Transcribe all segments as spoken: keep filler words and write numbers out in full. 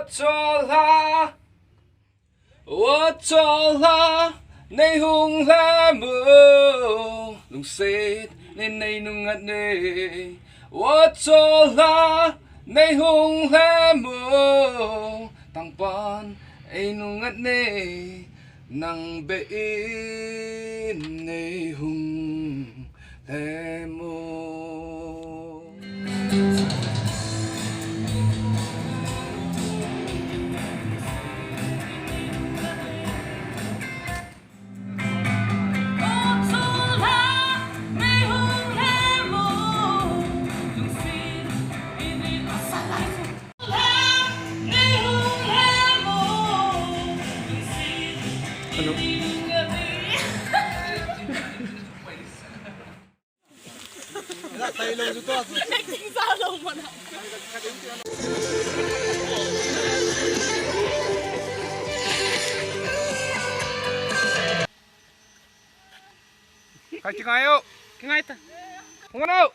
Cholha, o Cholha, nei hung lhemo, lungset nei nei nungngat nei. O Cholha, nei hung lhemo, tangpan ei nungngat nei, nang beh in nei hung lhemo. Hello. Kai kingai o. Kingai ta. Hung ano.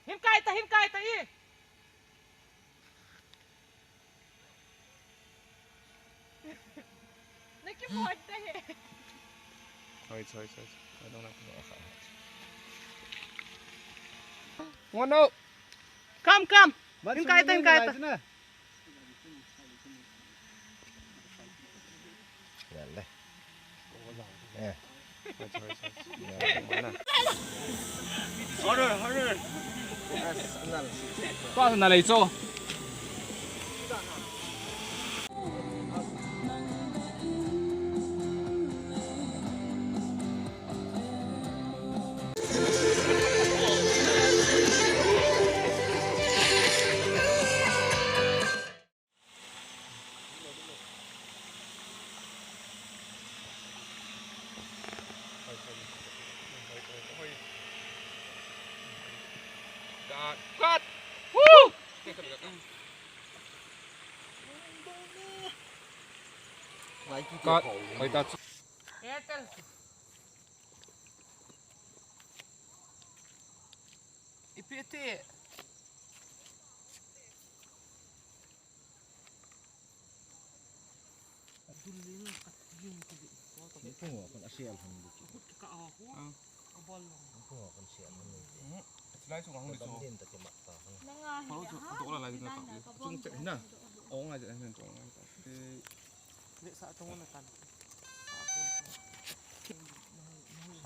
Hin kai ta, hin kai ta i. Naki mo ta he. Hoi, hoi, hoi. Hoi, nong nong. Ngono. Kam, kam. Hin kai ta, hin kai ta. Yan le. Eh. Order, order. Tua na lei cho. Cut. Cut. Woo! Cut. Hoi ta. Ipi ti.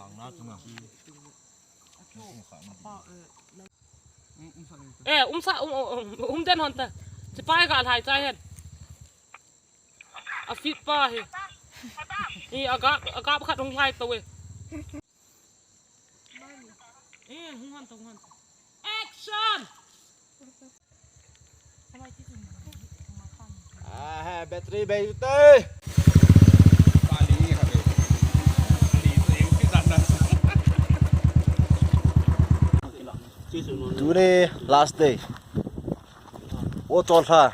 Sang na chunga. Eh, um sa, um, um, um, um den hon ta. Chipai ga lhai chai hen. A fit pa hi. Hi, a gap, a gap khat hung lhai to e. Eh, hung hon ta, hung hon ta. Action! Ah, battery bei te. Today, last day. O Cholha.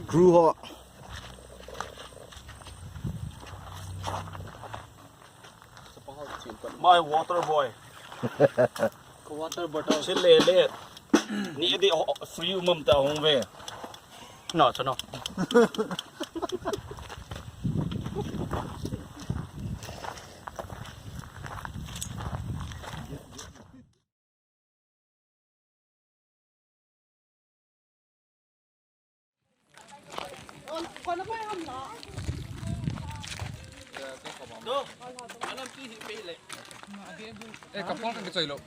Crew ho. My water boy. Water bottle. Chile le. Ni di ho-, free umam ta hung ve. No, so no. Eh, ka phone ka kichoi lo.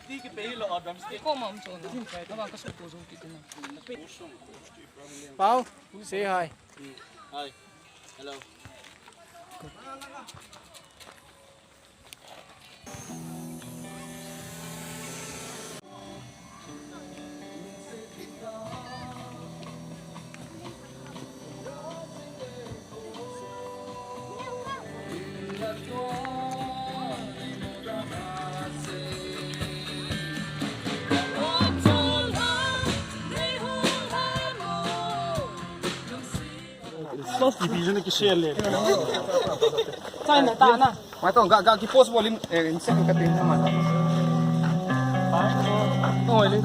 Ko ma um chon. Ka ba ka su ko zo ki tina. Pau, say hi. Hi. Hello. Lost division ki share le. China ta na. Mai tong ga, ga ki post bol in, eh, in second ka tin ma. Oi le.